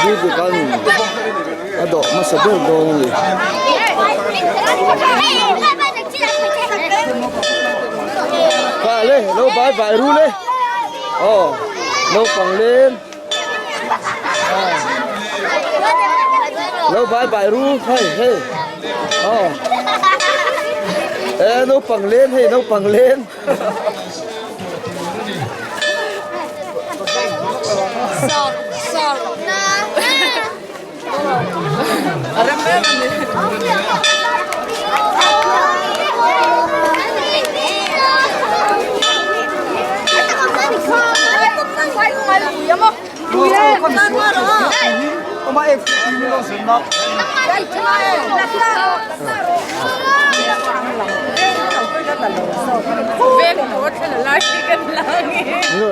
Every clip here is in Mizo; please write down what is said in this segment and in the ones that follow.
Bibikan a dawh hmasa ber dawn a ni. Kha le lo bai bai ru le aw naupang leng lo bai bai ru hei hei aw e naupang leng hei naupang leng.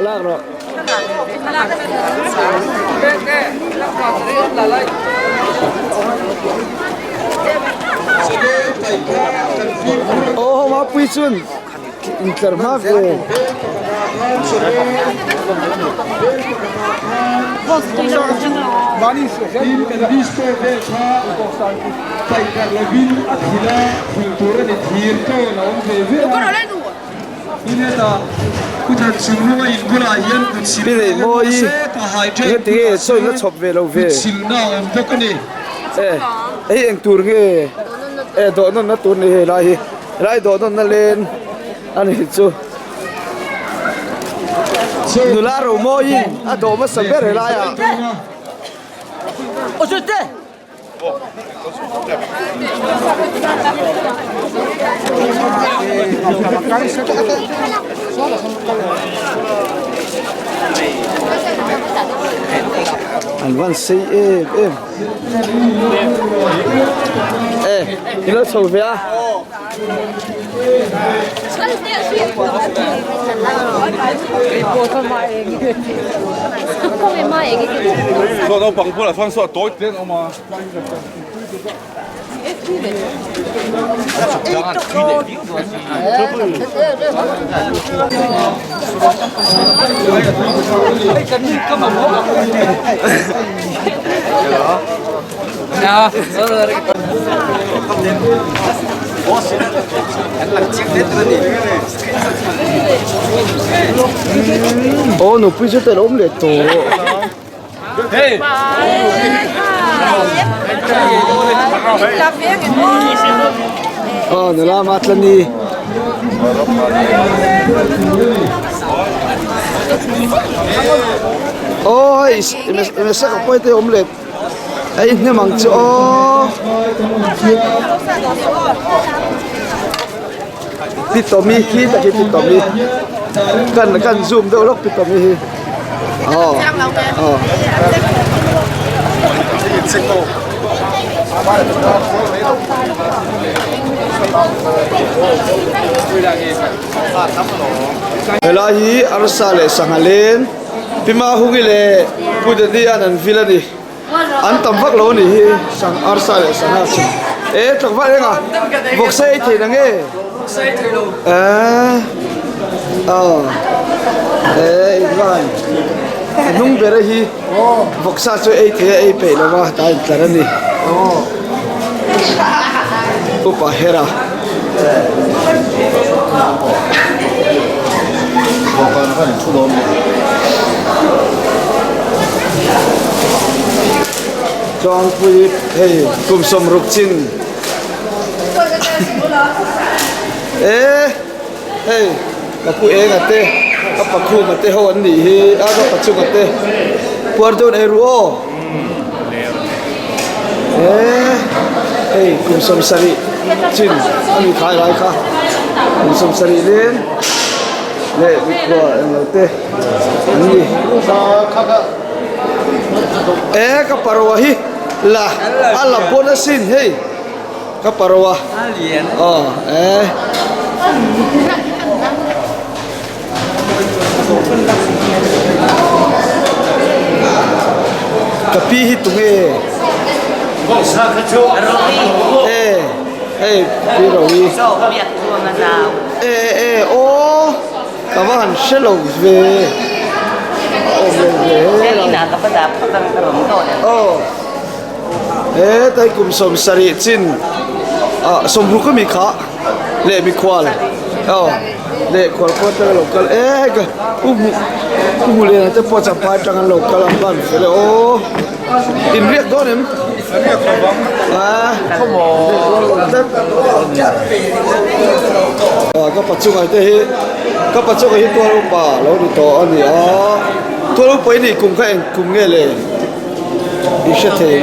Lak rawh. Aw mapui chun intlar hma ve. Pi leh mawi heti nge sawi la chhawp ve lo ve e hei eng tur nge e dawh nawn na tur ni hei lai hi helai dawh nawn na len a ni chu nula ro mawiin a dawh hmasa ber helai ah. An van sei em em e i lo chho ve a. Naupang bulah chuan saw a tawi te an awm a. Aw nupui chu tel awm leh tawh. Aw nula Matlani. Aw hei Mesaka pawh te awm leh. Hei hnem ang chu aw. Pi Tommy khi tak hi Pi Tommy kan kan zoom deuh lawk Pi Tommy hi aw aw. Helai hi arsa leh sangha len Pi Mahungi leh Pu Dani an an vil a ni. An tam vak lo a nih hi sang arsa leh sangha chu e tlangval enga vawksa ei thei na nge eh aw eh invan a hnung ber a hi vawksa chu ei thei a ei peih lo va ta intlar a ni upa hera. Chuangpui hei kum 60 chin e hei ka pu enga te ka pakhuma te ho an nih hi a ka pachunga te puar dawn ei ru aw e hei kum 70 chin a mi khai lai kha kum 70 leng leh mikhua englo te an ni. E ka parua hi la a la pawn asin hei ka parua aw e. Ka pi hi tunge e. Hei Pi Rovi. E e aw ka va han hre lo ve. A awm lo ve he lai. Aw he tai kum 70 chin ah 60 ka mi kha leh mikhual aw leh khual pawh atanga lo kal e hei ka u hmu u hmu lian te pawh champhai atang an lo kal a ban fel e aw in riak dawn em ah ah ka pachunga te hi ka pachunga hi tual upa lo ni tawh a ni a tual upa i nih kum kha eng kum nge le i hre thei.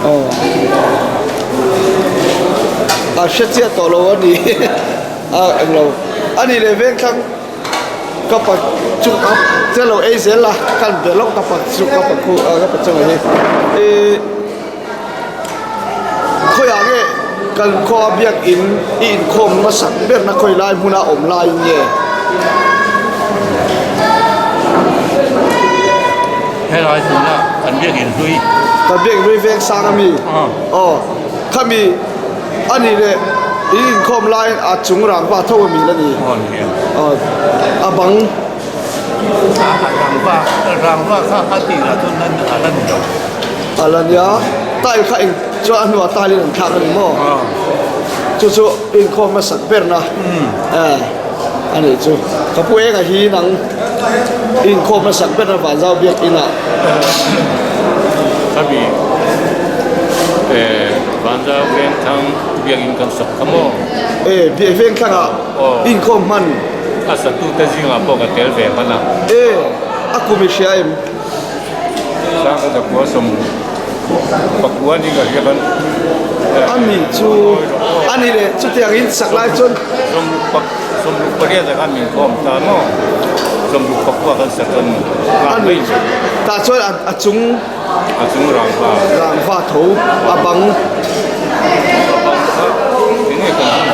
Aw a hre chiah tawh lo a ni a englo a ni leh veng thlang ka pa chu a che lo ei zel a kan be lawk ka pa chu ka pa khu ka pa chungah hi ihh khawiah nge kan khaw a biakin i inkhawm hmasak berna khawi lai hmuna awm laiin nge. Helai tuna kan biakin hlui. Kan biakin hlui veng sang a mi? Aw. Khami a nih leh in inkhawm laiin a chung rangva tho a mi la ni? Aw ni e. Aw. A bang. Rangva rangva kha a tirah chuan a la ni lo. A la nia. Tile kha eng chuan a hnuah tile in an thlak a ni maw? Chu chu inkhawm hmasak berna a nih chu. Ka pu enga hi nang inkhawm hmasak berna Vanzau biakinah. Khami Vanzau Vengthlang biakin kan sak kha maw? E, Vengthlangah inkhawm hman. A satute zingah pawh ka tel ve hman a. E, a kum i hria em? Sangha zakua sawm pakua ni ka hria khan. A ni chu a ni leh chutiang in sak lai chuan. Sawmruk pariat ah khan min khawm ta maw sawmruk pakua kan sak chuan A ni tah chuan a chung. A chung rangva. Rangva tho a bang. A bang kha enge kan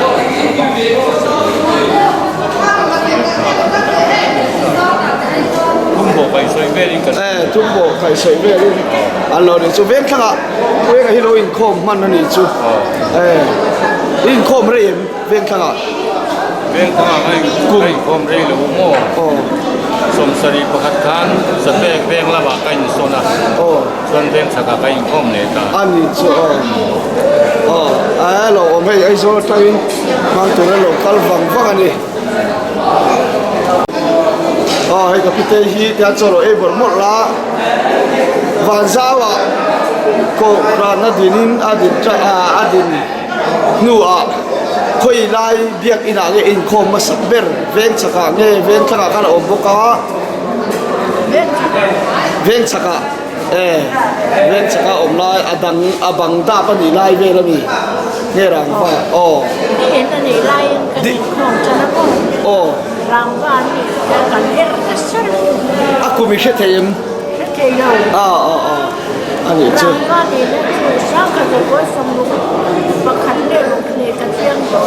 Thum bawh kaihsawi velin kan Eh thum bawh kaihsawi velin an lo nih chu veng thlangah vengah hi lo inkhawm hman a nih chu eh inkhawm rei em veng thlangah veng thlangah ka inkhawm rei lo maw 70 pakhat khan Sapek veng lamah ka insawn a chuan veng chhakah ka inkhawm leh ta a nih chu aw aw a lo awm hei Aizawl atangin hmang tura lo kal vang vang a ni. Aw hei ka pite hi tiang chaw lo ei bawrh mawlh la vanzau ah kohhran a din in a din a din hnu ah khawi lai biakin ah nge inkhawm hmasak ber veng chhak ah nge veng thlang ah khan a awm bawk a veng chhak ah e veng chhak ah awm lai a dang a bang dap a nih lai vel a ni nge rangva aw. Aw. A kum i hre thei em? Aw aw aw a nih chu.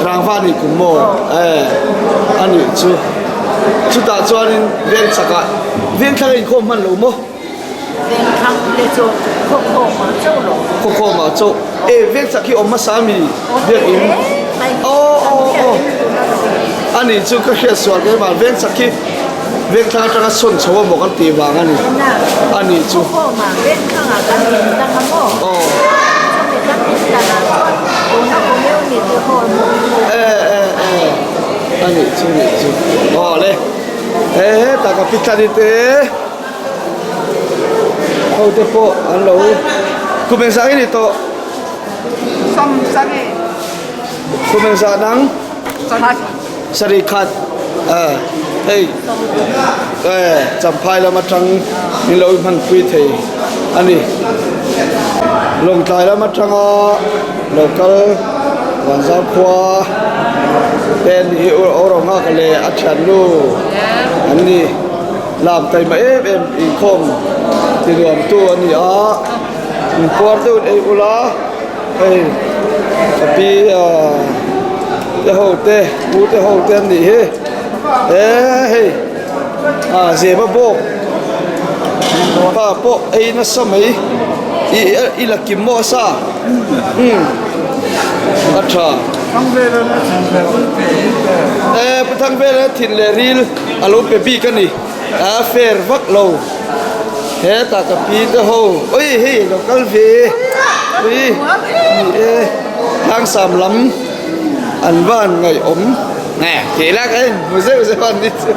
Rangva nih kum maw? E a nih chu. Chutah chuanin veng chakah veng thlang a inkhawm hman lo maw? Khawkhawm ah chauh e veng chak hi awm hmasa ami biakin aw aw aw a nih chu ka hriat sual keimah veng chak hi veng thlang atanga sawn chho a maw kan tih vang a ni a nih chu aw e e e a nih chu nih chu aw le he hetah ka pi thlan i te. Ho te pawh an lo kum engzah nge ni tawh? Kum engzah nang? Sarih khat eh hei eh champhai lam atang min lo hmanpui thei a ni. Lawngtlai lam atanga lo kal Vanzau khua te an nih hi U Ronghaka leh a thiannu an ni. Lam taima em em inkhawm ti nuam tu a ni a, inpuar deuhin ei ula hei ka pi ah te ho te pu te ho te an nih hi he hei ah zema bawk. Pa pawh ei nasa mai i i la kim maw sa umm a tha e pu Thangvela thin leh ril a lo pe bik a ni a fair vak lo hetah ka pi te ho ui hei lo kal ve ui ni e tlangsam lam an van ngaihawm nge tih la ka en hmu zeuh zeuh a ni chu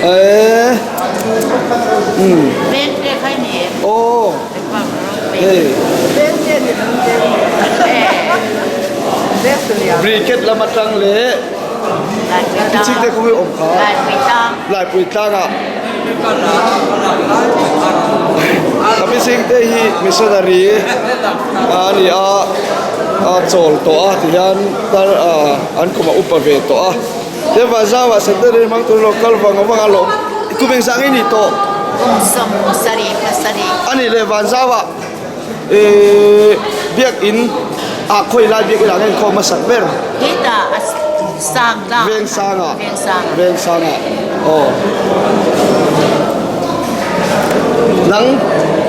eee umm aw hei briket lam atang leh chik te kawng hi awm kha laipui tlangah ka mihring te hi missionary a ni a a chawl tawh a tihian tar ah an kum a upa ve tawh a tin vanzau ah secretary hmang tur lo kal vang vang a lawm kum engzah nge ni tawh a nih leh vanzau ah Ehh biakin ah khawi lai biakin ah nge inkhawm hmasak ber? Vengsangah Vengsangah aw Nang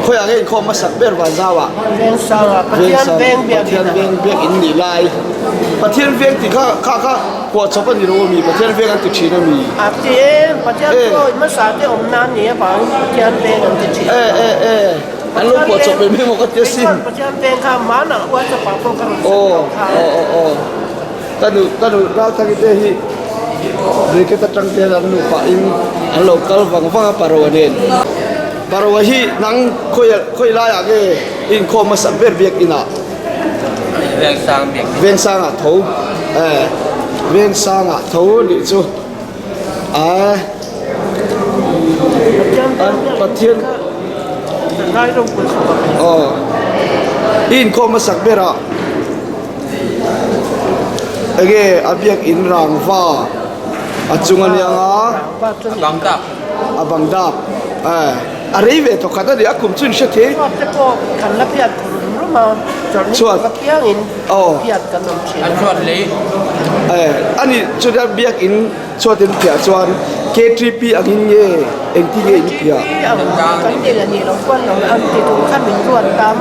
khawi ah nge inkhawm hmasak ber Vanzau ah? Vengsangah Pathian veng biakin Pathian veng biakin nih lai Pathian veng tih kha kha kha Phuah chawp a ni lo ami? Pathian veng an ti thin ami? A ti e, Pathian pawh hmasa te awm nan ni avangin Pathian veng an ti thin. E e e, an lo phuah chawp em em aw ka ti asin. Pathian veng kha hmanah WhatsApp ah pawh ka rawn sawi lo kha. Aw aw aw, ka nu ka nu Ralthaki te hi Brigade atang te hian an nu pahin an lo kal vang vang a Paroa nen. Paroa hi nang khawi khawi laiah nge i inkhawm hmasa ber biakin ah? Vengsang biak. Vengsangah tho eh Vengsangah tho nih chu a Pathian aw i inkhawm hmasak berah enge a biakin rangva a chung a nia nga a bang dap a bang dap eh a rei ve tawh khat a ni a kum chu in hre thei. Chhuat aw eh a ni chutia biakin chhuat in piah chuan K_T_P angin nge engtin nge in piah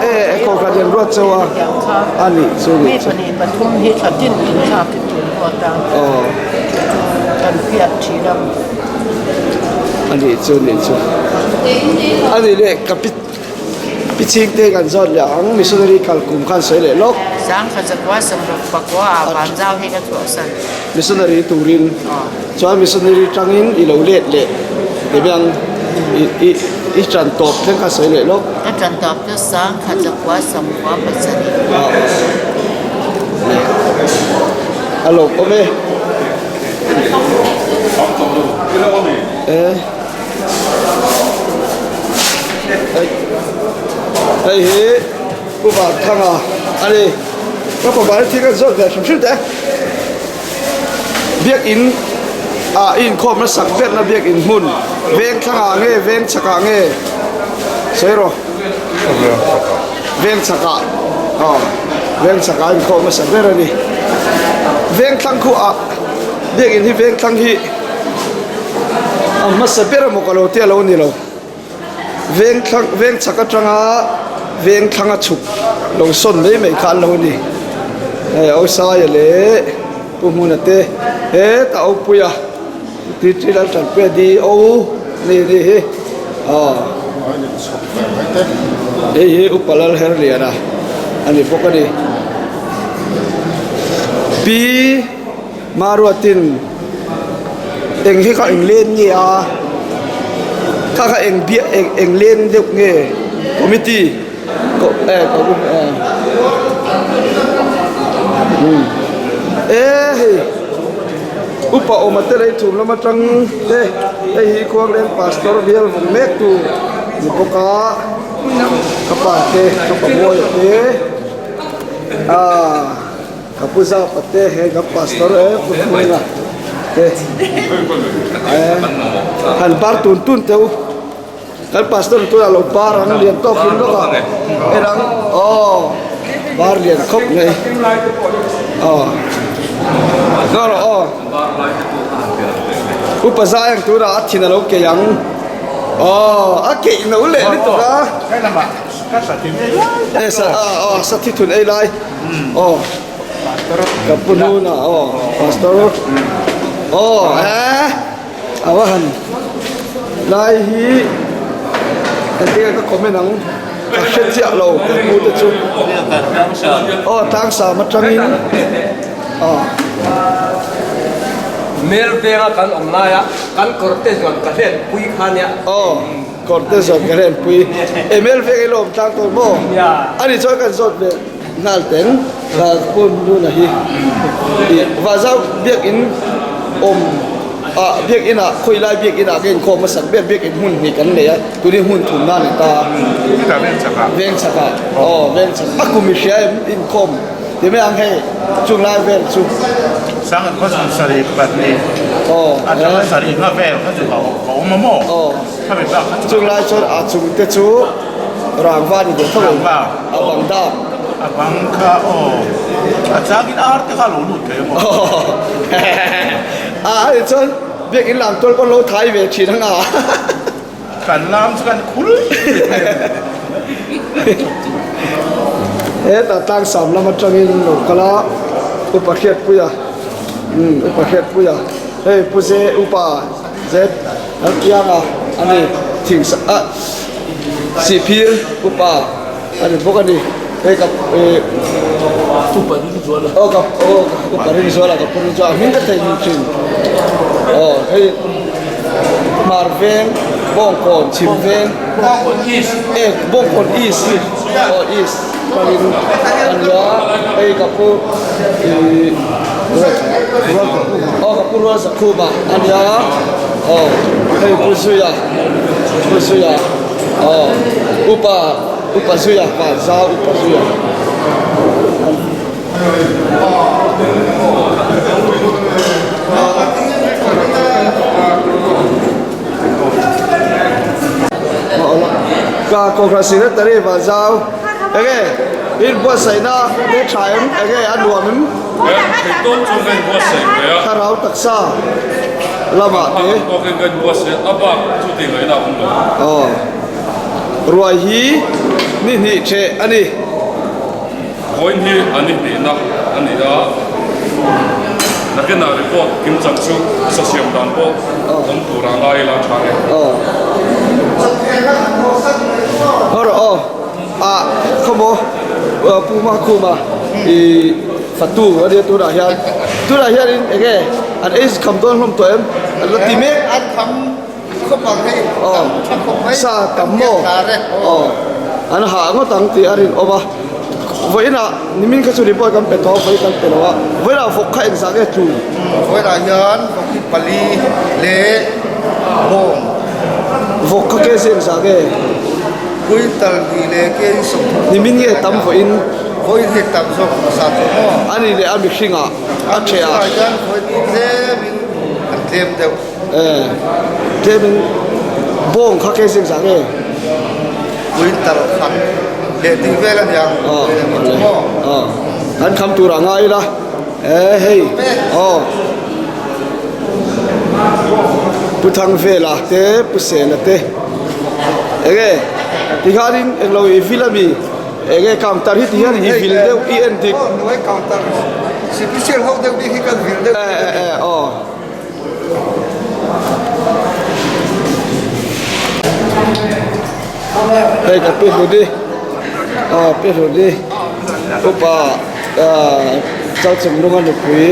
eh kawngkhar hian ruat chauh a a nih chu nih chu aw a nih chu nih chu a nih leh ka pi. Pi Chhingte kan zawt leh ang, missionary kal kum khan sawi leh lawk. Zangkha zakua samruk pakua ah vanzau hi ka chhuahsan. Missionary turin chuan missionary tangin i lo let leh ti mai ang i i i tan tawp thleng khan sawi leh lawk. Ka tan tawp chu zangkha zakua samkua pasarih. A lawm awm e. E. Hei hi Pu Vanthanga a ni. Ka fapa hi thil kan zawt ve hrim hrim teh. Biakin ah i inkhawm na sak berna biakin hmun veng thlangah nge veng chhakah nge sawi rawh. Veng chhakah aw veng chhakah inkhawm na sak ber a ni. Veng thlang khu ah biakin hi veng thlang hi. A hmasa ber emaw ka lo tia lo ni lo. Veng thlang veng chhak atanga veng thlang a chhuk lo sawn mai mai kha an lo ni. Hei Osaia leh Pu Hmuna te hetah Opuia Titi Laltanpuia di O ni ni hi aw hei hi Upa Lalherliana a ni bawk a ni. Pi. Maruatin eng hi kha eng len nge a kha kha eng biak eng eng len deuh nge committee ko eh ko eh um e hei upa awm a te lei thum lam atang te hei hi khuangleng pastor bial vawng mek tu ni bawk a ka pa te ka pa mawi te ah. Ka pu zapa te he kan pastor e pu Hmunga te eh han bar tun tun teh u kan pastor tunah lo bar ang lian tawk in lawk a en ang aw bar lian khawp mai aw ngaw rawh aw. Upa zai ang tunah a thin a lo keih ang. Aw a keih no leh lutuk a. E sa a aw sa thi thun ei lai. Aw ka pu hnuna aw pastor aw eh a va han lai hi engtin nge ka comment ang ka hre chiah lo ka pu te chu aw tlangsam atangin aw. Mel venga kan awm laia kan kawr te zuan ka hlen pui kha nia. Aw kawr te zuan ka hlen pui e mel veng i lawm tlang tawh maw ani chuan kan zawt ve nghal teng ka pu Nuna hi ih Vazau biakin awm ah biakin ah khawi lai biakin ah ka inkhawm hmasak ber biakin hmun hnih kan nei a tuni hmun thumna a ni ta veng chhak ah aw veng chhak a kum i hria em inkhawm ti mai ang hei chung lai vel chu Sangha khaw sarih pahnih atanga sarih nga vel kha chu a awm a maw khami bak kha chu chung lai chuan a chung te chu rangva ni ve tho rangva a bang dap a bang kha aw a changin ar te kha a lo lut thei a maw a ani chuan biakin lam tual pawh lo thai ve thin anga Kan lam chu kan khul Hetah tlangsam lam atangin lo kal a upa hriatpuia umm upa hriatpuia hei pu ze upa ze an piang a ani thing sa ah sihphir upa ani bawk ani hei ka ih upa ringzuala aw ka aw upa ringzuala ka pu ringzuala a hming ka thei hming thin aw hei hmar veng bawngkawn chhim veng bawngkawn east eh bawngkawn east aw east hmangin an nia hei ka pu ih aw ka pu rual zakhuma a nia aw hei pu zuia pu zuia aw upa. Upa zuia pa zau upa zuia. Ka kohhran secretary va zau enge in buatsaihna te tha em enge a nuam em thlarau taksa lamah te aw. Ruai hi ni hnih ṭheh a ni. Vawiin hi a ni hnihna a ni a, nakinah report kimchang chu sa siam dan pawh awm tura ngai ila tha nge. Haw rawh aw, ah khawmaw Pu Makhuma i fatu a nia tunah hian, tunah hianin eng nge an ei kham dawn hlawm tawh em? An la ti mek. Aw sa tam maw aw an hah ngawt ang tih a rinawm a vawiinah nimin kha chu report kan pe tawh a vawiin kan pe lo a vawiinah vawk kha engzah nge tlu vawiinah hian vawk hi pali leh bawng vawk kha kg engzah nge quintal hnih leh kg 30 nimin nge tam vawiin vawiin hi tam zawk hmasa tawh maw a ni leh a mihringah a ṭheh ah a mihringah hian vawiin hi tlemin an tlem deuh. Eh, tlemin bawng kha kei zing zah nge? Quintal khat leh tih vel a nia. Aw, aw, kan kham tur a ngai ila. Eh, hei, aw. Pu Thangvela te, Pu Sena te. Enge, tikhanin englo i vil ami? Enge counter hi ti hian i vil deuh i en dik. Aw, hnuai counter special ho deuh hi kan vil deuh. Eh, eh, eh, aw. Hei ka pi hlut i aw pi hlut i upa ah chalchung lunga nupui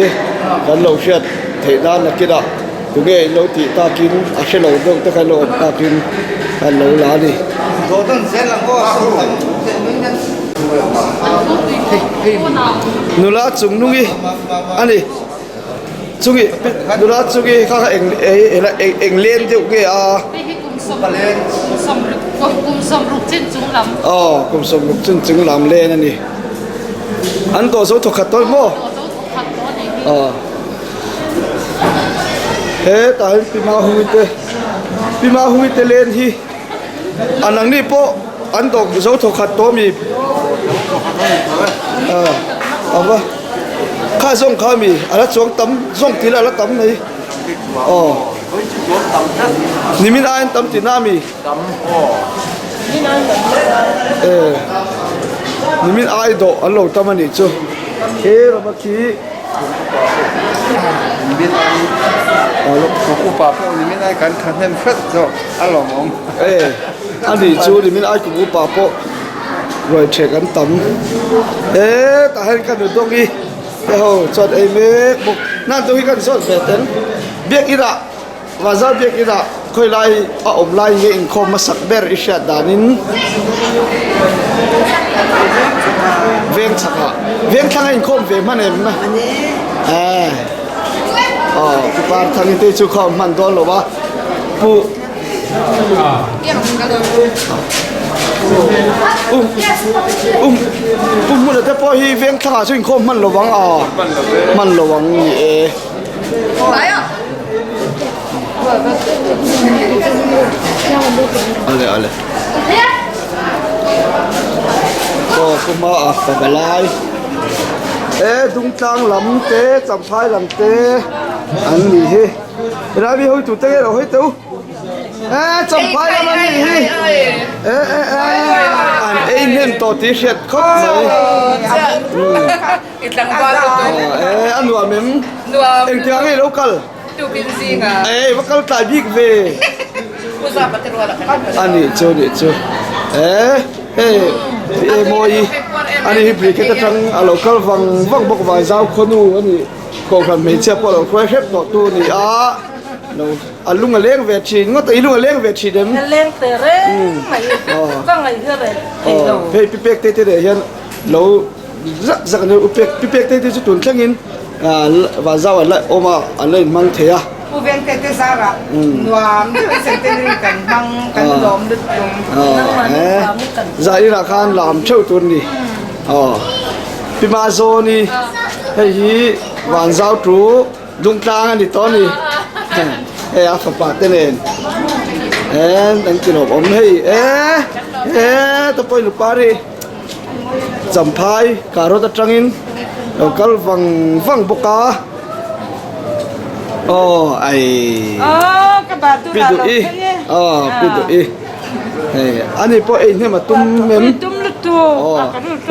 kan lo hriat theih nan nakinah tunge in lo tih takin a hre lo deuh te kha an lo awm takin an lo la a ni. Nula chung nungi a ni. Chungi nula chungi kha kha eng eng eng leng deuh nge a. Hei hi kum sawm kum sawmruk chin chung lam. Aw kum sawmruk chin chung lam leng a ni. An dawh zo thawkhat tawh maw? Dawh zo thawkhat tawh a ni hi. Aw hetah hian pi Mahui te pi Mahui te len hi a nangni pawh an dawh zo thawkhat tawh a mi? Aw a va. Kha zawng kha mi a la chuang tam zawng tih lah a la tam mai aw. Nimin aiin tam tihna a mi? Tam aw. E nimin ai dawh an lo tam a nih chu. He rama khi Nimin ai kum upa pawh nimin ai kan thahnem hret zawk a lawmawm. E a nih chu nimin ai kum upa pawh ruai ṭhek an tam. E tah hian ka nu dawng i te ho chuan ei mek bawk. Nan dawng hi kan zawt ve tel. Biakinah. Bazar biakinah khawilai a awm lai nge inkhawm hmasak ber i hriat danin veng chhakah veng thlanga inkhawm ve hman em eh aw pu Parthangi te chu khawm hman dawn lo a pu um um pu hmuna te pawh hi veng thlangah chu inkhawm hman lovang a hman lovang ni e. Ale ale. Aw kuma a pavalai. E dungtlang lam te champhai lam te an ni hi. Helai mi hoi tute nge lo hoi teu. E champhai lam an ni hi. E e e an ei hnem tawh tih hriat khawp mai. I tlangval lutuk. Eh, a nuam em? Nuam. Engtiang nge lo kal? Tukin zinga. Eh, va kal tlai bik ve. Pu Zapa te rual a kan kal. Ani chu, ni chu. Eh, hei, e mawi. Ani hi briket atang a lo kal vang vang bawk vai zau khawnu ani. Kohhran hmeichhia pawh a lo hruai hrep tawh tu ni a. Lo a lung a leng ve thin ngawt a, i lung a leng ve thin em? A leng teh reng mai. Ka ngaih hi reh thei lo. Hei pi pek te te leh hian lo zak zak an u pek pi pek te te chu tun thlengin van zau an la awm a an la inhmang thei a. Pu Vengte te zarah nuam deuh centenary kan hmang kan lawm lutuk. Zah inah khan lam theuh tur ni aw Pi Mazawni hei hi van zau tu Dungtlang a ni tawh a ni hei a fapa te nen an ti lawm awm hei e e ta pawhin lupari. Champhai carrot atangin lo kal vang vang bawk a aw ai pi duh i aw pi duh i hei ani pawh ei hnem a tum em aw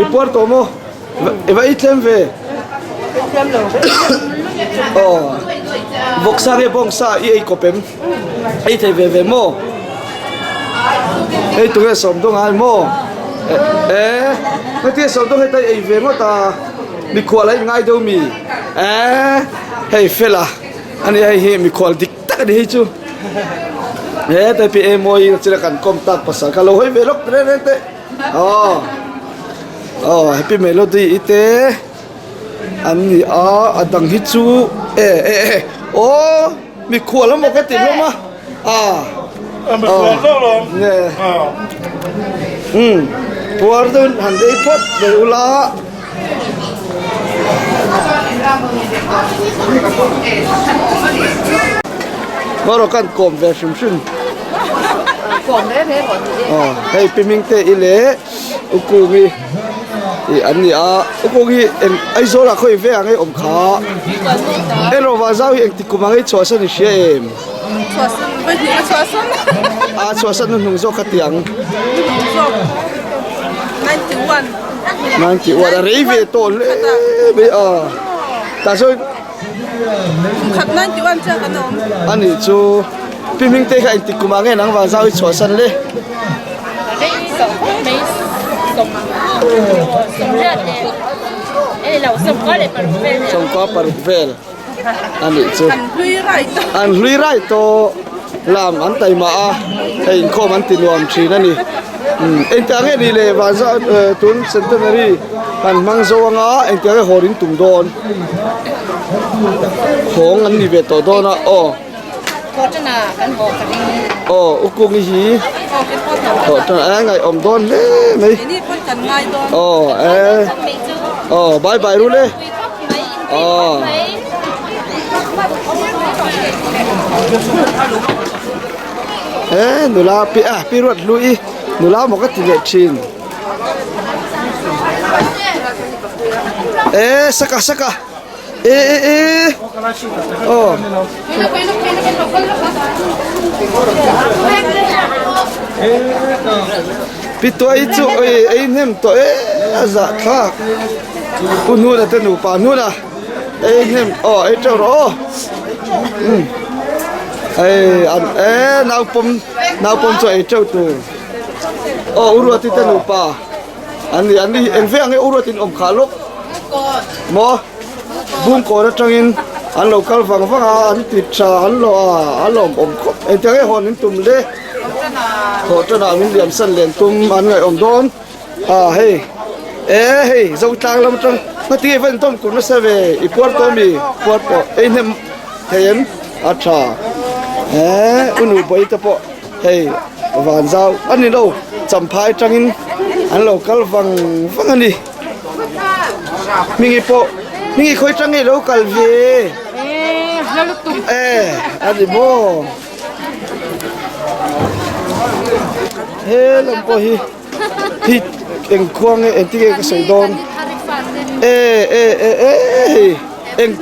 i puar tawh maw i va ei tlem ve aw vawksa nge bawngsa i ei kawp em. Ei thei ve ve maw? Hei tunge sawmdawng ai maw? Eh, hetia sawmdawng heta ei ve ngawt a, mikhual a inngai deuh mi? Eh, hei fela ani hei hi mikhual dik tak ani hei chu. Eh, tai pi e mawi chila kan kawm tak pasal kha lo hawi ve lawk reng reng teh. Aw, aw happy melody i te. An ni a, a dang hi chu e e e aw mikhual emaw ka ti hlawm a a aw nge umm puar deuhin han ei phawt mai ula. Erawh kan kawm ve hrim hrim aw hei pi hming te i leh u kungi. Ih an ni a u kawng hi eng Aizawl ah khawi ve ang ei awm kha erawh Vazau hi engtik kum ang ei chhuahsan i hria em? Chhuahsan vahnih a chhuahsan a chhuahsan nu hnung zawk ka ti ang hnung zawk 91 91 a rei ve tawh hle mai a tah chuan khat 91 chiah kan awm a nih chu pi hming te kha engtik kum ah nge nang Vazau hi chhuahsan le? Sawmkua paruk vel a nih chu an hlui rai tawh lam an taima a hei inkhawm an ti nuam thin a ni engtiang nge ni le vanza tun centenary kan hmang zo anga engtiang nge hawn in tum dawn hawng an ni ve tawh dawn a aw. Aw u kungi hi thawh tan a ngaihawm dawn hle mai aw e aw bye bye ru le aw e nula pi a pi ruat hlui nula maw ka ti leh thin e saka saka. E e e aw. Pi tuai chu oi ei hnem tawh e a zah thlak Pu Hnuna te nupa Hnuna ei hnem aw ei teuh rawh aw umm ei an e naupawm naupawm chu ei teuh tur aw U Ruati te nupa an ni an ni eng veng nge U Ruatin awm khah lawk maw. Bungkawn atangin an lo kal vang vang a, an ti tha an lo a, a lawmawm khawp. Engtiang nge hawn in tum le? Thawh tanah min liam san len tum an ngaihawm dawn a hei e hei Zotlang lam atang hmati nge va intawm kur nasa ve i puar tawh mi puar pawh ei hnem thei em a tha e u nu bawi te pawh hei van zau a ni lo champhai atangin an lo kal vang vang a ni. Hmingi pawh hmingi khawi tang nge lo kal ve e a ni maw he lam pawh hi hi eng khua nge engtin nge ka sawi dawn e e e e hei eng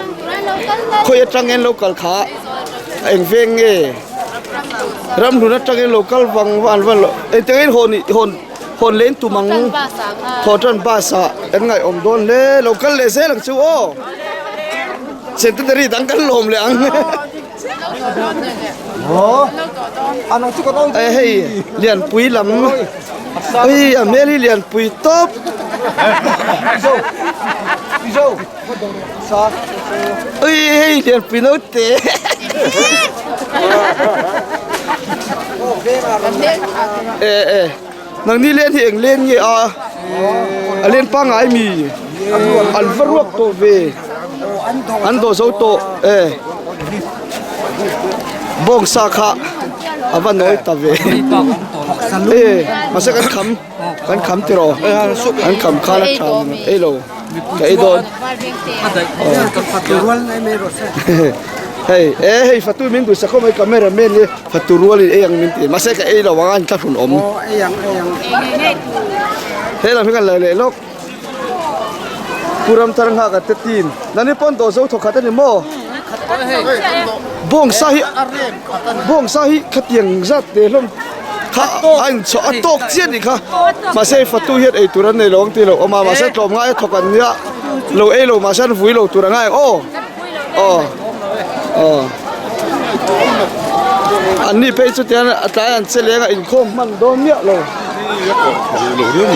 khawi atang nge an lo kal kha eng veng nge ramhlun atang in lo kal vang vang an va engtin nge hawn hawn. Hawn leng tum ang Thawhtan bus ah kan ngaihawm dawn hle lo kal leh zel ang chu aw Centenary dang kan lawm leh ang eh hei Lianpui lam hei a hmel hi Lianpui tawp ui hei Lianpui naute eh eh. Nangni len hi eng len nge a? A len pangngai mi? An va ruak tawh ve. An dawh zo tawh e. Bawngsa kha a va nawi ta ve. E mahse kan kham kan kham tiraw? An kham khan a tha ei lo. Ka ei dawn. Hei e hei fatu min duhsak khawp mai camera man hi. Fatu rual in ei ang min ti mahse ka ei lo ang a an thlahrun awm. He lam hi kan la leh lawk. Pu Ramthar nghak a te team. Nani pawn dawh zo thawk khat a ni maw? Bawngsa hi bawngsa hi khatiang zat te hlawm kha a inchawh a tawk chiah a nih kha. Mahse fatu hian ei tur an nei lo ang tih lo awm a mahse tlawm ngai a thawk an nia lo ei lo mahse an vui lo tur a ngai ang aw. Aw aw an ni phei chu tian a tlai an che leng a inkhawm hman dawn miah lo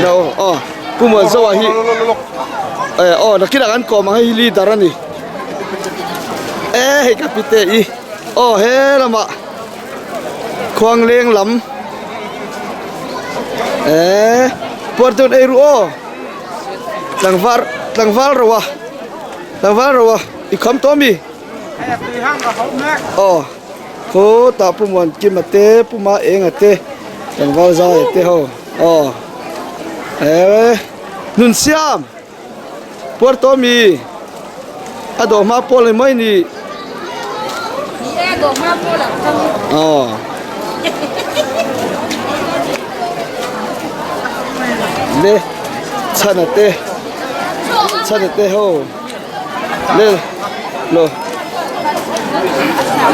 lo aw Pu Muanzoa hi eh aw nakinah kan kawm ang hei hi leader a ni e hei ka pite i aw he lamah khuangleng lam eh puar deuh ei ru aw tlangval tlangval ro a. Tlangval ro a i kham tawh ami? Aw khawtah Pu Muankima te Pu Ma Enga te tlangval Zaia te ho aw eh Nunsiam puar tawh ami? A dawh hma pawl ni mai ni. Aw. Le chhana te. Chhana te ho le lo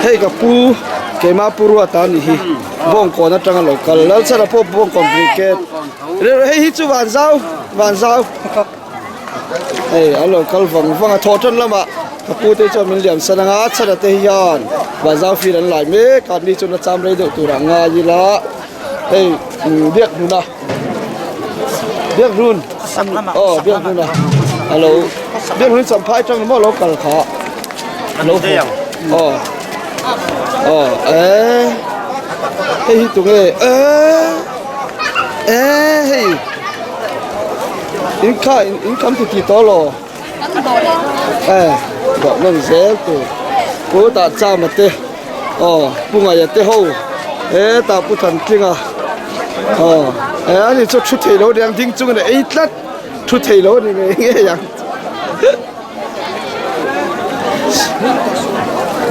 hei ka pu keima pu ruata a nih hi bawngkawn atanga lo kal lal chhana pawh bawngkawn brigade hei hi chu vanzau vanzau hei an lo kal vang vang a thawhtan lamah ka pu te chuan min liam san anga chhana te hian vanzau fir an lai mek a ni chuan a cham rei deuh turah ngai ila hei biak hnuna. Biak hlun aw biak hlun a alo biak hlun champhai tang maw lo kal kha alo aw aw e hei hi tunge e e hei in kha in kam ti ti tawh lo e dawh nawn zel tur pu tah chama te aw pu ngaia te ho he tah pu Thantlinga. Aw e ani chu thu thei lo aniang ding chungin a ei tlat thu thei lo ani ngei ngei ang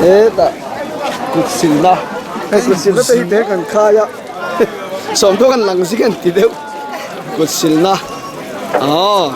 hetah kut silna hei kut silna te hi te kan khai a sawmthawk an lang zing an ti deuh kut silna aw.